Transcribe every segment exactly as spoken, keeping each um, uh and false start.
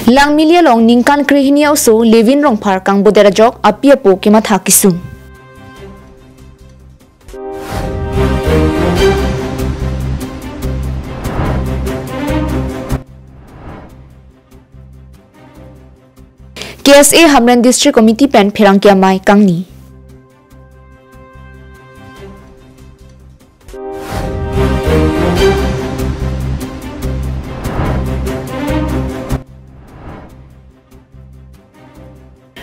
Langmili along ningkan krehini a-oso Levin Rongphar kangbodet ajok api apo kematha kesung. K S A Hamren District Committee pen pherangke amei kangni.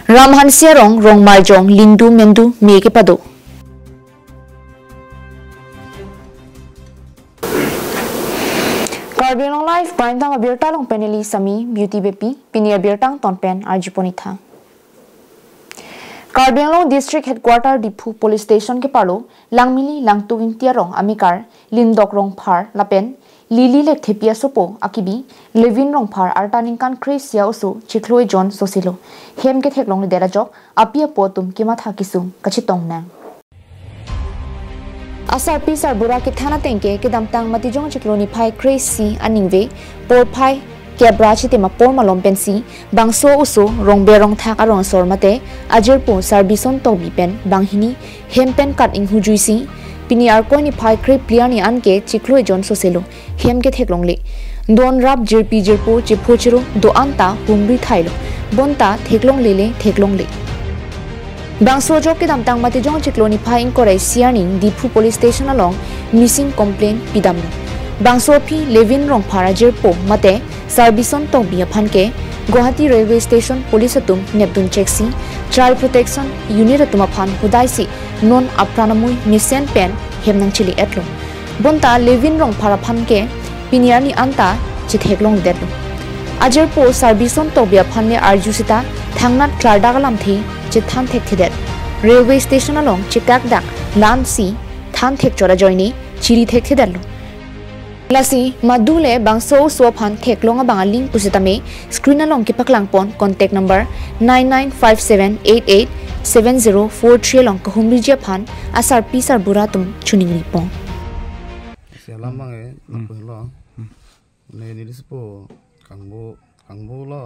Ram Hanse arong rong marjong lingdu mendu me kepado. Karbi Anglong Live Prime Time abirta along pen neli Sami Beauty Beypi, pini abirta angton pen arjupon-ik tha. Karbi Anglong District Headquarter Diphu Police Station keparlo Langmili Langtuk Ingti arong amekar Lindok Rongphar lapen Lili Lekthepi asopo akibi Levin Rongphar arta ningkan kre-isi a-oso chiklo ejon soselo hem ketheklongledet ajok api apo atum kematha kesung kachetong nang. Asarpi sarbura kethan ateng ke kedamtang Matijong chiklo niphai kre-isi aningve porphai kep ra chitim apor malom pensi bangso oso Rongber Rongthak arong asor mate ajirpo Sarbison Tokbi pen banghini hem pen kat inghu juisi pini Arkoi niphai krephli arni anke chiklo ejon soselo hem ketheklongle. Don rap jirpi jirpo chepho chero do-an ta humri thailo. Bonta theklonglele theklongle. Bangso ajok kedamtang Matijong chiklo niphai ingkoi ra isi arni Diphu Police Station along missing complaint pidamlo. Bangso aphi Levin Rongphar ajirpo mate Sarbison Tokbi aphan ke Guwahati Railway Station Police atum nepdun cheksi Child Protection Unit atum aphan hodaisi non apran amui mesen pen hem nangchele-etlo. Bonta Levin Rongphar aphan ke pini arni anta chetheklongledetlo. Ajirpo Sarbison Tokbi aphan le arju seta thangnat klardak alamthe chethan thekthedet. Railway station along chekakdak la-ansi than thekchot ajoine chiri thekthedetlo. Lasi madu le bangso oso aphan theklong abang aling pusitame screen along kepaklangpon contact number nine nine five seven eight eight seven zero four three along kahumriji aphan asarpi sarbura atum chuningripon. Si alam abang e, hmm, lapu lo. Hmm. Ne neli sipo kangbo, kangbo lo.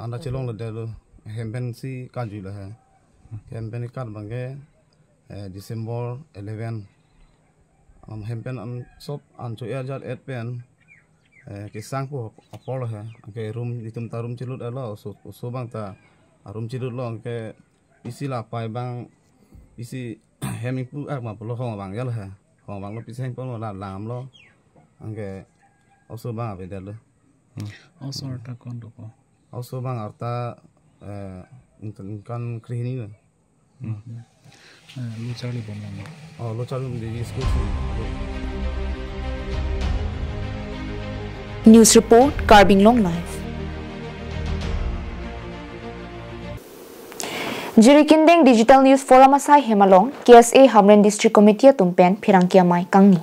Anta chelongledetlo. Hem pensi kajui lo he. Hem pen kat abang ke, eh, December eleven. Am hem pen an sop an cho-et ajat et pen, eh, kesangpo apor lo he. Anke room, itum ta room chelut-etlo, oso, oso abang ta room chelutlo, anke isi lapai abang, isi hem ingpu-ak ma pulo hong abang ya lo he. Hong abang lo pisi hengpon lo la lam lo. Anke oso abang avedetlo. Hmm. Oso arta kon dopo? Oso abang arta, eh, ningkan, ningkan krehini lo. Hmm. Eh, lo charlibom lang lo. Oh, lo charlibom di school si. News report, Karbi Anglong Live. Jirikindeng Digital News Forum asai hem along K S A Hamren District Committee atum pen pherangke amei kangni.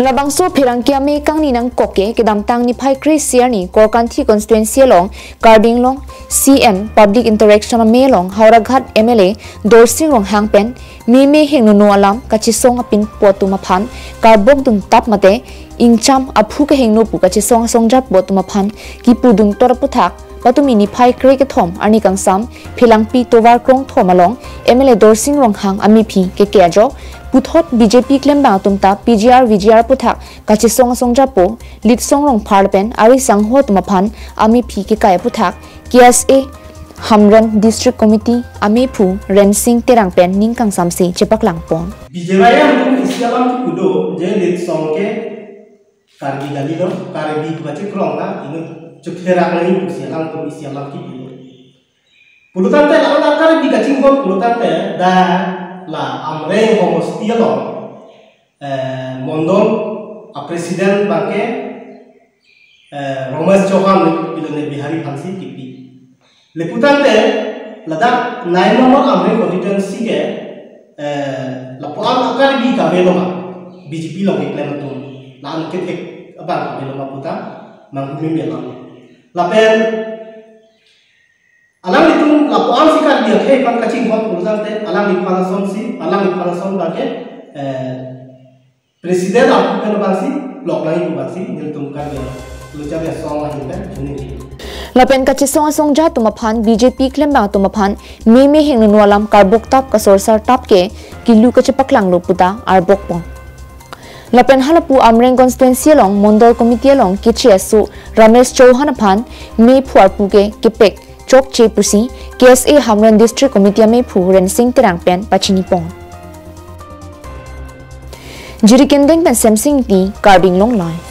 Labangso pherangke amei kangni nangkok ke kedamtang niphai kre-isi arni Korkanthi constituency along Karbi Anglong C M Public Interaction amei along Howraghat M L A Dorsing Ronghang pen meme hingnono alam kachesong apinpo atum aphan karbokdun tap mate ingcham aphu kehingno pu kachesong asongjarpo atum aphan kipudun tor aputhak patumi niphai kre-kethom arni kangsam Phelangpi tovar krongthom along M L A Dorsing Ronghang amephi keke ajok puthot B J P klembang atum ta P G R V G R aputhak kachesong asongjarpo Litsong Rongphar pen ari sangho atum aphan amephi kekai aputhak K S A Hamren District Committee amephu Rensing Terang pen ning kangsamsi chepaklangpon. B J Y atum isi alam kipu do je Litsong ke Karbi kali lo, Karbi kepachekrong ta inut chuktherak lagi pusi alangtum isi alam kipu do. Pulotangte la-an Karbi kachinghon pulotangte dak la Amreng homosti along, eh, mondol a-president abang ke, eh, Romesh Chauhan, pilone Bihari aphansi kipi. Leputangte ladak nine number Amreng constituency ke, eh, lapu-an a-Karbi kave lo ma, B J P along keklem atum, la-an kethek abang kave lo ma puta, manghume melang. Lapen alanglitum lapu-an si Karbi akhei aphan kachinghon pulotangte, alangliphan asonsi, alangliphan ason abang ke, eh, president aphu pen abangsi, lok lagi pu abangsi, nelitum Karbi Anglong Lucha Biasong ahin pen, ini. Lapen kachesong asongja atum aphan B J P klembang atum aphan meme hingno alam karbok tap kasorsar tap ke kilu kachepaklang lo puta arbok pon. Lapen halapu Amreng constituency along Mondol Committee along keche aso Ramesh Chauhan aphan mephu arpu ke kepek chokche pusi K S A Hamren District Committee amephu Rensing Terang pen pachini pon. Jirikindeng pen Semsing Ti, Karbi Anglong Live.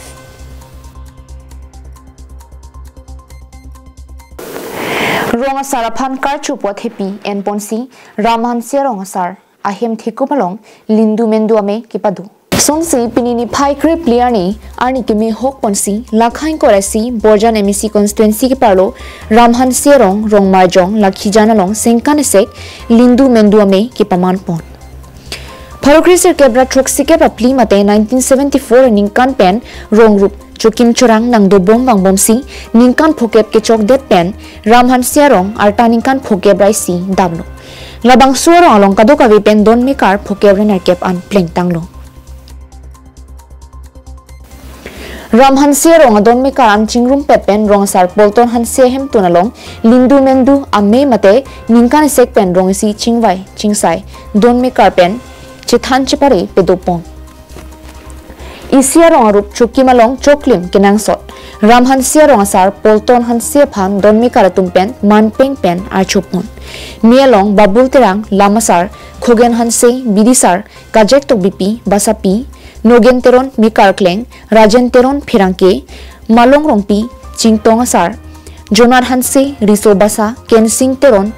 Rong asar aphan karcho pu athepi enponsi Ram Hanse Rong asar ahem thekup along lindu mendu amei kepado. Sonsi pini niphai krepli arni, arni keme hok ponsi, lakhang korasi Borjan M A C constituency keparlo Ram Hanse Rong, Rongmarjong, Lakhijan along sengkan esek lindu mendu amei kepaman pon. Pharo kre sirkep ra throksi kep ra phli mate nineteen seventy-four ningkan pen rong rup chokim chorang nangdobom vangbomsi ningkan phokep kechokdet pen Ram Hanse Rong arta ningkan phokep ra isi damlo. Labangso arong along kadokave pen don mekar phokep ra nerkep an plengtanglo. Ram Hanse Rong adon mekar an chingrumpet pen rong asar Polton Hanse ahemtun along lindu mendu amei mate ningkan esek pen rong isi chingvai chingsai don mekar pen chethan chepare padopon. Isi arong arup chokim along choklim kenangsot Ram Hanse Rong asar Polton Hanse aphan don mekar atum pen manpeng pen archopon. Mei along Babul Terang, Lam asar Khogen Hanse, Bidisar Kajek Tokbipi, Basapi, Nogen Teron, Mekarkleng, Rajen Teron, Pherangke, Malong Rongpi, Chingtong asar Jonat Hanse, Riso Basa, Kensing Teron,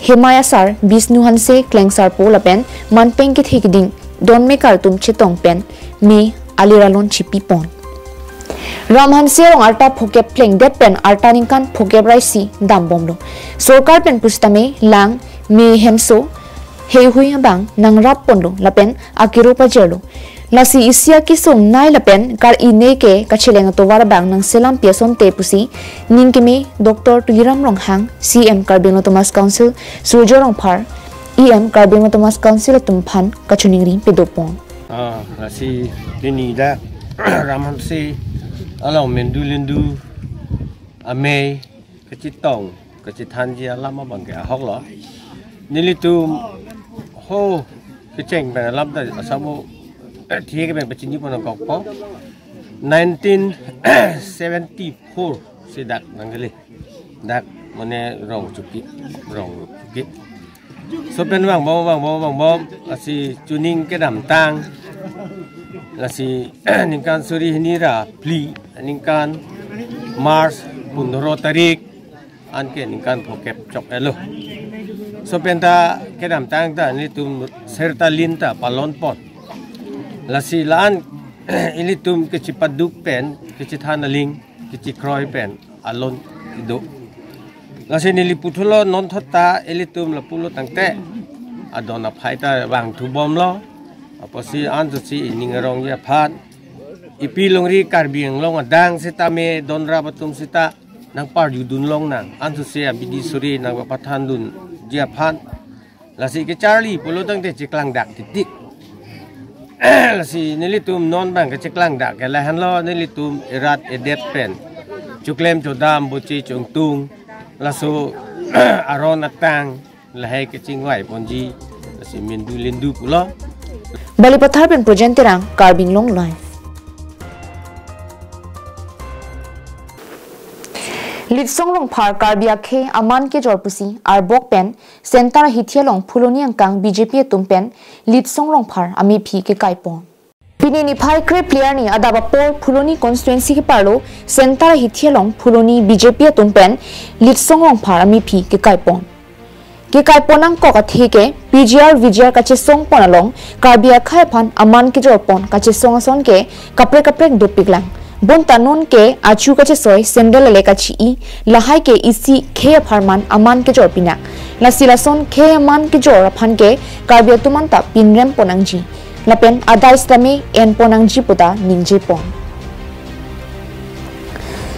Hemai asar Bisnu Hanse, Klengsarpo lapen manpeng kethe kiding don mekar atum chetong pen mei alir alon chipipon. Ram Hanse Rong arta phokep plengdet pen arta ningkan phokep ra isi dambomlo. Sorkar pen pusitame lang mei hemso heihui abang nangrap ponlo lapen akiro pajirlo. Lasi isi akesung nei lapen kar-i nei ke kacheleng atovar abang nangselampi asonte pusi ning keme Doctor Tuliram Ronghang, C M Karbi Anglong Autonomous Council, Surjya Rongphar, E M Karbi Anglong Autonomous Council atum aphan kachiningri padopon. Ah, lasi pini dak Ram Hanse along mendu lindu amei kachetong kachethanji alam abang ke ahok lo. Nelitum ho kecheng pen alam ta asabo, eh, thie ke pen pachini pon nangkokpo. Nineteen seventy-four si dak nangkele. Dak mane rong chuki, rong chuki. So pen vangbom, vangbom, vangbom, lasi chuning kedamtang, lasi ningkan suri hini ra phli, ningkan March pundro tarik, anke ningkan phokep chok-etlo. So pen ta kedamtang ta nelitum serta lin ta palon pon. Lasi la-an ilitum kechepaduk pen, kechethan aling, kechekroi pen alon kedo. Lasi neli puthulo non thot ta ilitum lapulo tangte adon aphai ta vangthubomlo. Apotsi ansi ining arongji aphan, ipi longri Karbi Anglong adang sitame don rap atum sita nangparjudun longnang, ansi abidi suri nangpathandunji aphan. Lasi kecharli pulo tangte cheklangdak titik. Lasi nelitum non abang ke cheklangdak ke lahenlo, nelitum erat edet pen choklem chodam boche chongtung, laso aron atang lahai kechingvai ponji, lasi mendu lindu pulo. Balipathar pen Projen Terang, Karbi Anglong Live. Litsong Rongphar Karbi akhei aman kejor pusi arbok pen Center ahithi along Phuloni angkang B J P atum pen Litsong Rongphar amephi kekaipon. Pini niphai krepli arni adap apor Phuloni constituency keparlo Center ahithi along Phuloni B J P atum pen Litsong Rongphar amephi kekaipon. Kekaipon nangkok athe ke P G R V G R kachesongpon along Karbi akhei aphan aman kejorpon kachesong ason ke kaprek kaprek dopiklang. Bonta non ke achu kachesoi sandal ale kachi-i lahai ke isi khei apharman aman kejor pinak. Lasi lason khei aman kejor aphan ke Karbi atum anta pinrempon nangji. Lapen adai sitame enpon nangji puta ningjepon.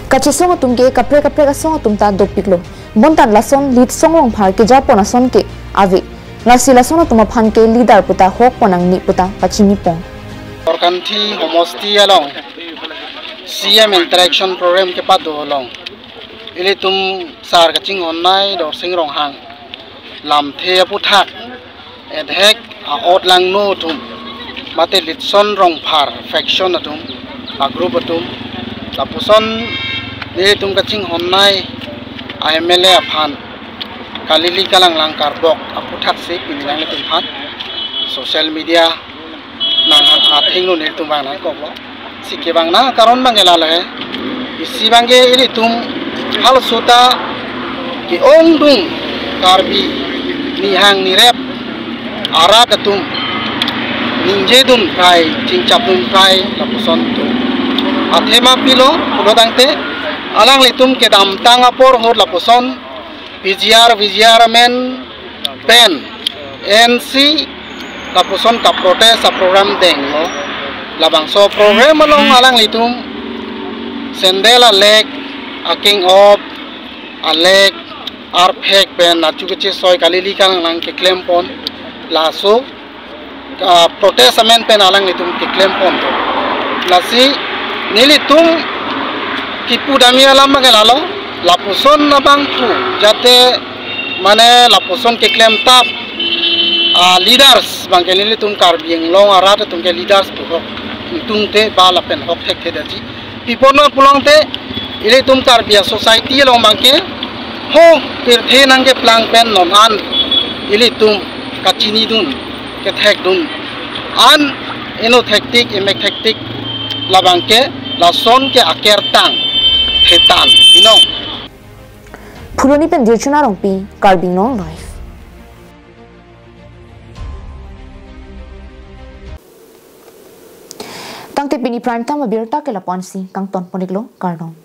Kachesong atum ke kaprek kaprek asong atum ta dopiklo. Bonta lason Litsong Rongphar kejapon ason ke ave. Lasi lason atum aphan ke leader puta hokpon nangne puta pachinipon. Korkanthi homosti along C M interaction program kepado along Ilitum sar kachinghonnei Dorsing Ronghang lamthe aputhak, edhek a-ot langno atum, mate Litson Rongphar faction atum, a-group atum, lapuson nelitum kachinghonnei a-M L A aphan kalili kalanglang karbok aputhaksi pini nanglitum aphan social media nang athengno nelitum vang nangkoklo. Si kevang na karon abang ke lalo he. Isi abang ke ilitum halaso ta ke-ongdung Karbi nihang nirep arat atum ningjedun prai, chingchapdun prai lapuson atum. Athema pilo pulo tangte alanglitum kedamtang apor ahut lapuson P G R, V G R amen pen N C lapuson ka-protest a-program denglo. Labangso program along alanglitum sandal alek, akeng op alek, arphek pen achu kechesoi kalili kalanglang keklempon. Laso ah, protest amen pen alanglitum keklempon to. Lasi nelitum kipu dami alam abang ke lalo, lapuson abang pu, jate mane lapuson keklem tap ah, leaders abang ke nelitum Karbi Anglong arat atum ke leaders pu hok ingtungte ba lapen hok thekthe daji. Pi apot ma pulo tangte ilitum Karbi a-society along abang ke ho pirthe nangkeplang pen non an ilitum kachinidun, kethekdun an, eno thektik, emek thektik, labang ke lason ke akertang thetan inong. Phuloni pen Dirchuna Rongpi, Karbi Anglong Live. Tangte pini prime time abirta ke lapu-ansi kangton pon-iklo, kardom.